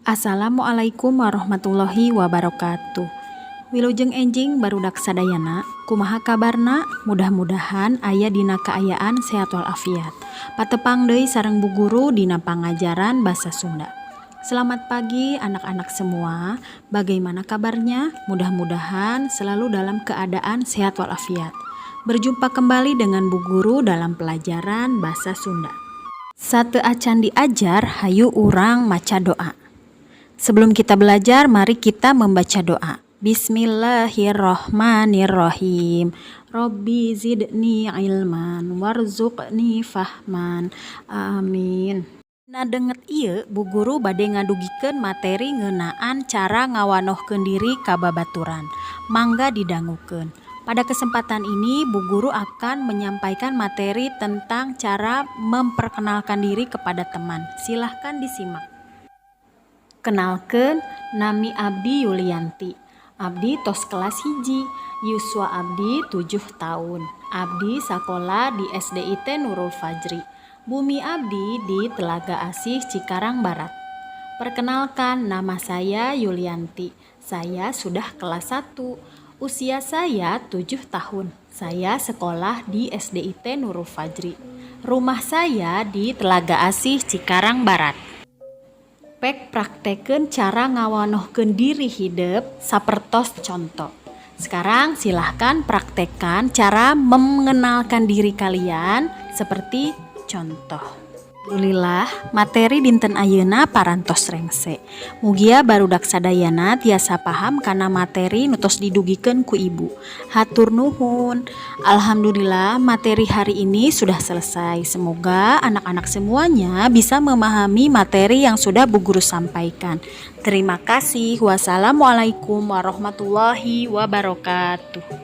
Assalamualaikum warahmatullahi wabarakatuh. Wilujeng enjing, barudak sadayana. Kumaha kabarna? Mudah-mudahan aya dina kaayaan sehat walafiat. Patepang deui sareng Bu Guru dina pangajaran basa Sunda. Selamat pagi, anak-anak semua. Bagaimana kabarnya? Mudah-mudahan selalu dalam keadaan sehat walafiat. Berjumpa kembali dengan Bu Guru dalam pelajaran bahasa Sunda. Sateuacan diajar, hayu urang maca doa. Sebelum kita belajar, mari kita membaca doa. Bismillahirrohmanirrohim. Robbi zidni ilman warzuqni fahman. Amin. Dina danget ieu, Bu Guru bade ngadugikeun materi ngeunaan cara ngawanohkeun diri ka babaturan. Mangga didangukeun. Pada kesempatan ini, Bu Guru akan menyampaikan materi tentang cara memperkenalkan diri kepada teman. Silahkan disimak. Kenalkeun, nami abdi Yulianti. Abdi tos kelas 1. Yuswa abdi 7 tahun. Abdi sakola di SDIT Nurul Fajri. Bumi abdi di Telaga Asih, Cikarang Barat. Perkenalkan, nama saya Yulianti. Saya sudah kelas 1. Usia saya 7 tahun. Saya sekolah di SDIT Nurul Fajri. Rumah saya di Telaga Asih, Cikarang Barat. Pek praktekeun cara ngawanohkeun diri hidep sapertos conto. Sekarang silahkan praktekkan cara mengenalkan diri kalian seperti contoh. Alhamdulillah, materi dinten ayeuna parantos rengse. Mugia barudak sadayana tiasa paham kana materi nu tos didugikeun ku Ibu. Hatur nuhun. Alhamdulillah, materi hari ini sudah selesai. Semoga anak-anak semuanya bisa memahami materi yang sudah Bu Guru sampaikan. Terima kasih. Wassalamualaikum warahmatullahi wabarakatuh.